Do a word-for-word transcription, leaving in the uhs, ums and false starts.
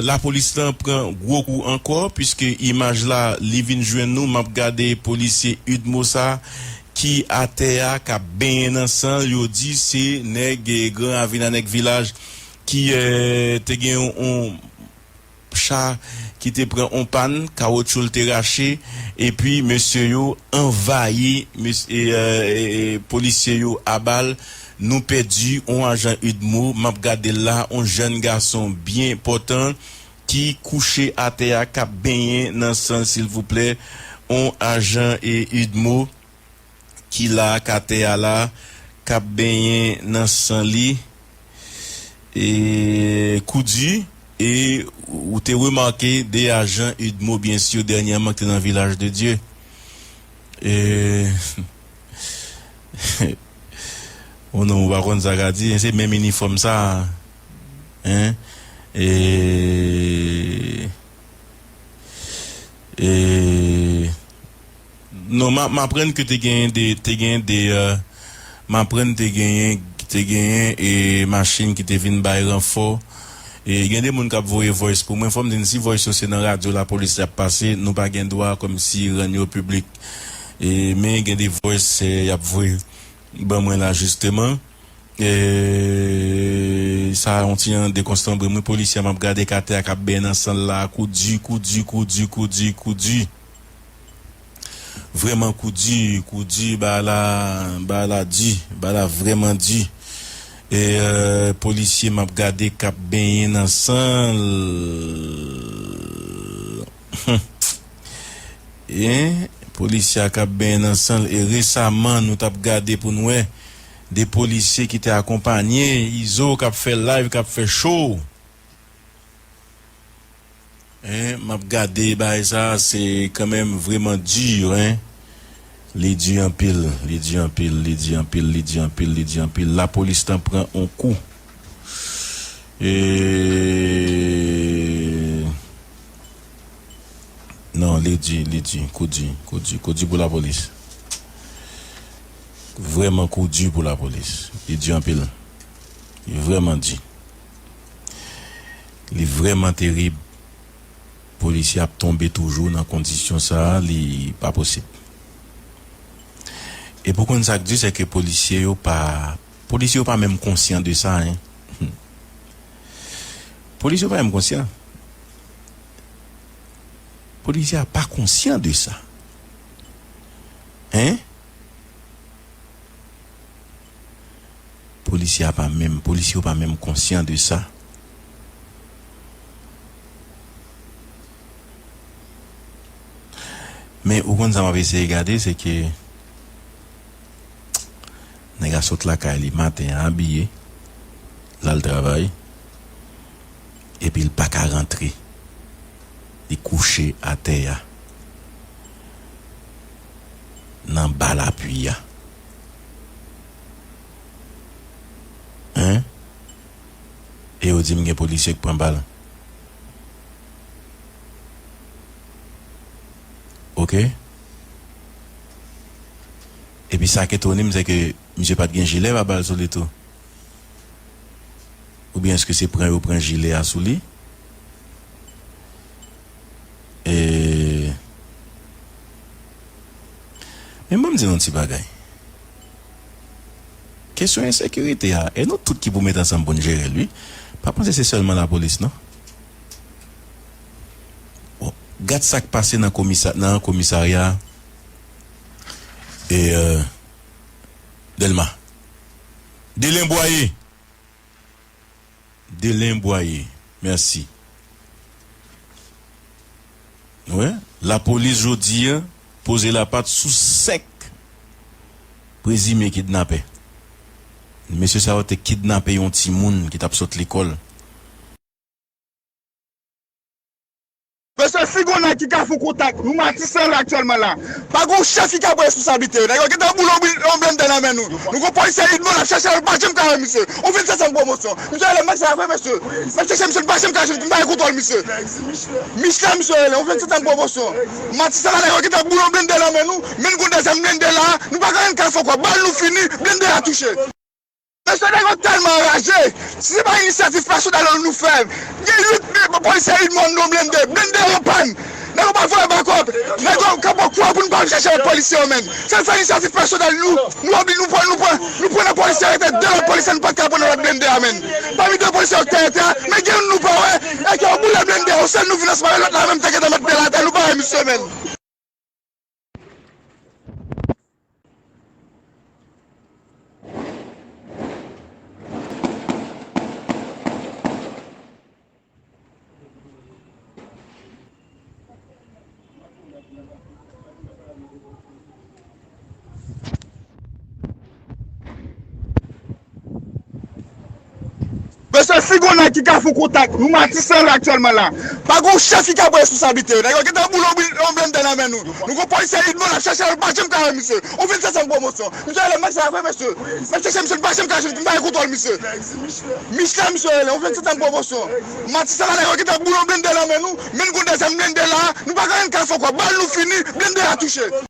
lapolis lan pran gwo kou ankò, piske imaj la, li vin jwenn nou. M ap gade polisye UDMO sa ki atè a, k ap benyen nan san l. Yo di se nèg, eh, Gran Ravin a nèg vilaj ki, eh, te gen yon, yon cha ki te pran yon pàn, kawotchou l te rache, epi mesye yo anvayi mes-, e, e, e, polisye yo a bal. Nou pèdi yon ajan UDMO, m ap gade l la, yon jèn gason byen pòtan ki kouche atè a, k ap benyen nan san l, silvouplè. Yon ajan, e, UDMO ki la ak atè a la, k ap benyen nan san li, e, kou di, e ou te remake de ajan UDMO, byen si, dènyèman, ki te nan Vilaj de Dye. E, o non, ou pa konn sa ka di, se menm inifòm sa, en? E, e, Non, m a, m aprann ke te genyen de, te genyen de, euh, m aprann te genyen, te genyen, e, machin ki te vin bay ranfò. E gen de moun k ap voye voice pou mwen. Fò m di n, si voice yo se nan radyo lapolis y ap pase, nou pa gen dwa kòmsi rann yo piblik. E, men gen de voice, e, y ap voye ban mwen la, jisteman. E, sa yon ti jan dekonsanbre m, wi, polisye a, m ap gade k atè a k ap benyen nan san l la, kou di, kou di, kou di, kou di, kou di. Vrèman kou di, kou di, bagay la, bagay la di, bagay la vrèman di. E, euh, polisye m ap gade k ap benyen nan san l. E, polisye a k ap benyen nan san l. E resaman, nou t ap gade pou n wè de polisye ki te akonpanye Izo k ap fè live, k ap fè show. En, m ap gade bagay sa, se kanmenm vrèman di, en. Li di anpil, li di anpil, li di anpil, li di anpil, li di anpil. Lapolis lan pran on kou. E, non, li di, li di, kou di, kou di, kou di pou lapolis. Vrèman kou di pou lapolis. Li di anpil. Li vrèman di. Li vrèman terib. Polisye ap tonbe toujou nan kondisyon sa a, li pa posib. E pou konn sa k di, se ke polisye yo pa, polisye yo pa menm konsyan de sa, en. Polisye yo pa menm konsyan. Polisye a pa konsyan de sa. En? Polisye a pa menm, polisye yo pa menm konsyan de sa. Men ou konn sa m ap eseye gade, se ke nèg a sot lakay li maten an abiye, l al travay, epi l pa ka rantre. Li kouche atè a, nan ba lapli a. Hein? E yo di m gen polisye k pran bal. Oke? Epi sa k etone m, se ke misye pa t gen jilè pa bal sou li tou. Oubyen èske se pran yo pran jilè a sou li? E, men ban m di nou yon ti bagay. Kesyon ensekirite a, e nou tout ki pou met ansanm pou n jere l, wi. Pa panse se sèlman lapolis, non. Bon, gad sa k pase nan komisa-, nan komisarya, e, euh, Dèlma. Delen Bwaye. Delen Bwaye. Mèsi. Wi, lapolis jodi a poze lapat sou senk prezime kidnapè. Mesye sa yo te kidnape yon timoun ki t ap sot lekòl. Mesye, si gon nèg ki ka fè kontak, nou Matisan la aktyèlman la. Pa gon chèf ki ka pran responsablite yo. Nèg yo gentan boule yon bl-, yon blennde nan men nou. Nou gon polisye UDMO l ap chèche, l pa janm ka wè misye. On vennsenk an pwomosyon. Misye rele Max la vre, mesye. M ap chèche misye, m pa janm ka jwenn, m pa gen kontwòl misye. Michel, misye rele, on vennsenk an pwomosyon. Matisan la, nèg yo gentan boule yon blennde nan men nou. Men nou gon de zam blennde la, nou pa ka jwenn kal fòkò. Bal nou fini, blennde a touche. Mesye, nèg yo tèlman anraje. Si se pa inisyativ pèsonèl nou fè, gen uit polisye uit mò nan yon blende. Blende an pàn. Nèg yo pa voye bakòp. Nèg yo kanpe kwa pou nou pa al chèche lòt polisye yo, menn. Se fè inisyativ pèsonèl nou. Nou obli, nou pran, nou pran, nou pran nan polisye, rete de lòt polisye, nou pa t ka pran nan lòt blende a, menn. Pami de polisye yo ki te atè a, men gen youn nou pa wè, e ke yo boule blende a, yon sèl nou vin ansanm avè lòt la, menm te gentan met pye l atè, nou pa wè misye, menn. Mesye, si gon nèg ki ka fè kontak, nou Matisan la aktyèlman la. Pa gon chèf ki ka pran responsablite yo. Nèg yo gentan boule yon blende nan men nou. Nou gon polisye uit mò n ap chèche l, nou pa janm ka wè misye. Yon vennsètyèm pwomosyon. Misye rele Max la vre, mesye. M ap chèche misye, nou pa janm ka jwenn, nou pa gen kontwòl misye. Michelin misye rele, yon vennsètyèm pwomosyon. Matisan la, nèg yo gentan boule yon blende nan men nou. Men nou gon dezyèm blende la, nou pa gen anyen n ka fè ankò. Bal nou fini, blende a touche.